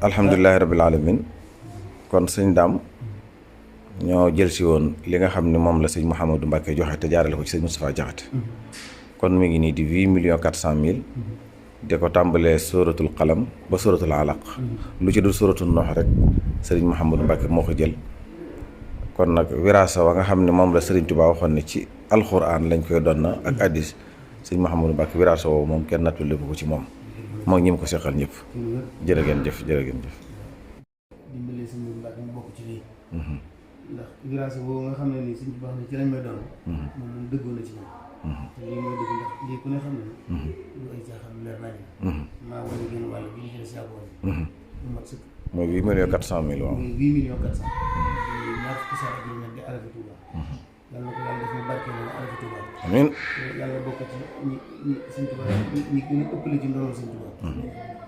alhamdulilahi rabbil alamin kon sëñ Dame ñoo jël si woon li nga xam ne moom la sëñ Mouhamadou Mbacke joxe te jaarale ko ci sëñ Moustapha Diakhaté kon mi ngi nii di 8,400,000 de ko tàmbalee sóoratul qalam ba sóoratul alaq lu ci dul sóoratul noox rek sëriñ Mouhamadou Mbacke moo ko jël kon nag wiraasa wa nga xam ne moom la sëriñ Touba waxoon ne ci alxuraan lañ koy doon na ak addis sëñ Mouhamadou Mbacke wiraasa woowu moom kenn nattul lépp ko ci moom moo ñi mu ko seqal ñëpp jërë ngeen jëf jërë ngeen jëf dimbalee sëñ Modou Mbacke mu bokk ci lii ndax wiraasa boobu nga xam ne nii sëñ bi wax ne ci lañ may doon moom dëggoo na ci moom te lii mooy dëgg ndax lii ku ne xam ne du ay caaxaan leer nañ maa wala génn wàll bi ñu ci des yàggoon mu mat sëkk mooy 8,400,000 waaw 8,400,000 ñaar fukki saa ak juróom-ñett di arafi Touba yàlla na ko yàlla def ñu barkeel na arafi Touba amiin yàlla bokk ci ñi sëñ Touba ñi gën a ëppale ci ndono sëñ Touba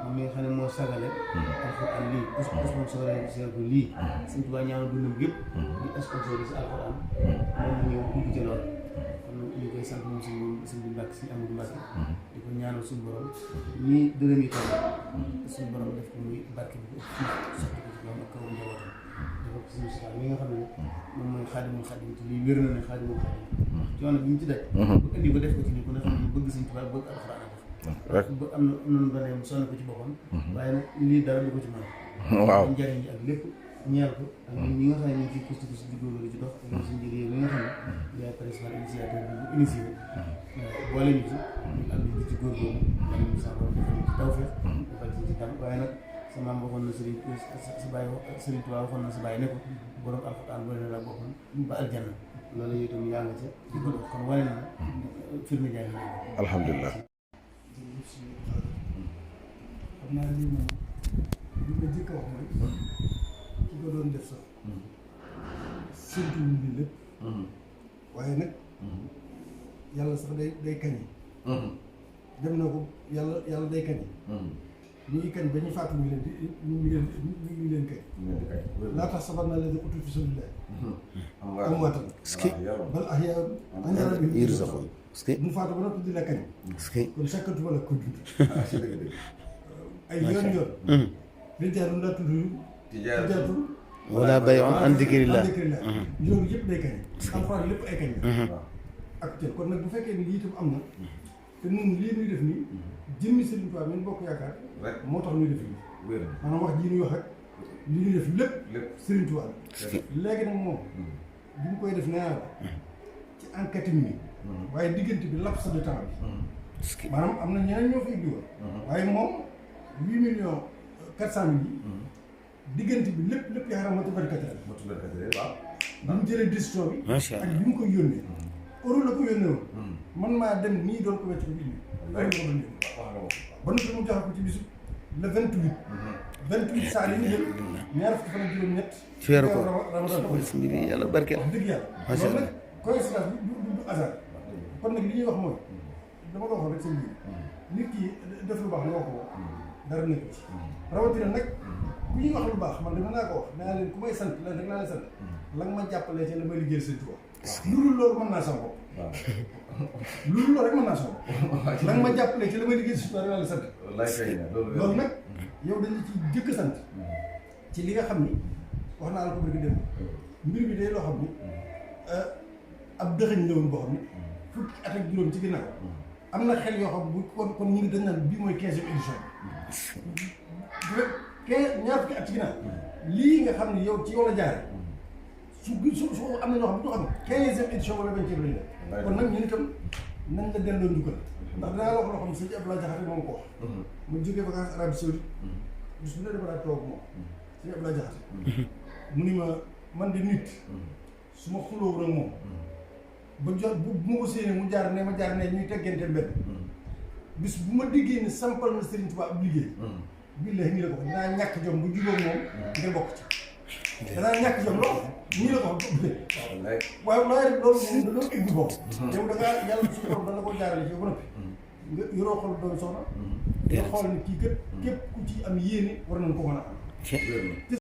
moom mi nga xam ne moo sagale alxuraan lii sponsorisé ko lii sëñ Touba ñaanu dundam gépp di sponsorisé alxuraan moom mu ñëw dugg ci loolu kon ñu koy sant moom sëñ bi Mbacke sëñ Amadou Mbacke di ko ñaanal suñu borom ñii dërëm yi tam suñu borom def ko muy barke bi ko soxla ko ci moom ak kaw njabootam dafa ko suñu si mi nga xam ne moom mooy xaadimul xaadim te lii wér na ne xaadimul xaadim coono bi ñu ci daj bu indi ba def ko ci nii ku ne xam ne bëgg sëñ Touba bëgg alxuraan def ba am na noonu ba ne mu sonn ko ci boppam waaye nag lii dara du ko ci mën waaw njariñ yi ak lépp ñeel ko ak ñi nga xam ne ñu ngi ciy kusti kusti di góorgóorlu ci dox ak ñi suñu jëlee yi nga xam ne yaay principal initiateur bi bu initié boole ñu ci ñu am di ci góorgóorlu am ñu sa borom defal ñu ci tawfeex defal ci tam waaye nag sa maam waxoon na Sëriñ sa bàyyi Sëriñ Tuubaa waxoon na sa bàyyi ne ko borom alxuraan boole na la boppam ba aljanna loolu yow itam yaa nga ca di ko dox kon wane na firnde jaay na alhamdulilah xam naa lii moom li ma jëkk a wax mooy ki ko doon def sax séntuwul bi lépp waaye nag yàlla sax day kañe dem na ko yàlla day kañe ñu ngi kañ ba ñu fàttali ñu ngi leen kañ laa tax sabar naa leen utu fi sabilillah amwaatan bal ahyaa'un inda rabbihim yurzaquun bu faatu ba noppi di la kañ kon sakkatuma la ko dund ay yoon rijaalun laa tulhiihim tijaaratun wala bay'un an dikrillah loolu yëpp day kañ alxuraan lépp ay kañ ak cër kon nag bu fekkee ni lii itam am na te nun lii nuy def nii jëmmi Sëriñ Tuubaa min bokk yaakaar moo tax nuy def nii maanaam wax ji nuy wax ak li ñuy def lépp Sëriñ Tuubaa léegi nag moom bi ñu koy def nee naa ci enquête mi waaye diggante bi laps de temps bi maanaam am na ñeneen ñoo fi indi woon waaye moom 8,400,000 yi diggante bi lépp yaakaar moo ci 24 heures waaw bi mu jëlee décision bi ak bi mu koy yónnee euro la ko yónnee woon man maa dem nii doon ko wecc ko bi euro la ko doon yónnee ba noppi mu joxe ko ci bisu le 28 saa yi ñu jël ñaar fukki fan ak juróom-ñett ci weeru ko Ramadan yàlla barkeel wax dëgg yàlla loolu nag coïncidence bi du hasard kon nag li ñuy wax mooy dama ko waxoon rek seen biir nit ki def lu baax nga wax ko dara nekk ci rawatina nag bu ñuy wax lu baax man dama naa ko wax naa leen ku may sant la rek naa leen sant la nga ma jàppalee ci la may liggéey seen tubaab lu dul loolu mën naa sama bopp lu dul loolu rek mën naa sama bopp la nga ma jàppalee ci la may liggéey seen tubaab rek naa leen sant loolu nag yow dañu ci jëkk sant ci li nga xam ni wax naa la ko bëgg dem mbir bi day loo xam ni ab dëxëñ la woon boo xam ni fukki at ak juróom ci ginnaaw am na xel yoo xam bu kon ñu ngi dañ naan bii mooy 15e édition bi ñaar fukki at ci ginnaaw lii nga xam ni yow ci yow la jaare su am na ñoo xam ne ñoo xam ne 15e édition wala 20e lañu def kon nag ñun itam nañ la delloo njukkal ndax dinaa la wax loo xam ne sëñ Abdoulaye Diakhaté moom ko wax mu jógee vacances Arabie Saoudite bis bu ne dama daa toog moom sëñ Abdoulaye Diakhaté mu ni ma man de nit su ma xulóowu nag moom ba jox bu ma ko séenee mu jaar ne ma jaar ne ñuy teggante mbedd bis bu ma déggee ni sampal na Serigne Touba ab liggéey billahi nii la ko wax dinaa ñàkk jom bu jubóog moom nga bokk ci danaa ñàkk jom loolu nii la ko wax waaye loolu moom da doon egg boobu yow da ngaa yàlla suñu borom dana ko jaarale ci yow ba noppi nga yoroo xol doon soxna nga xool ni kii képp ku ci am yéene war nañ ko mën a am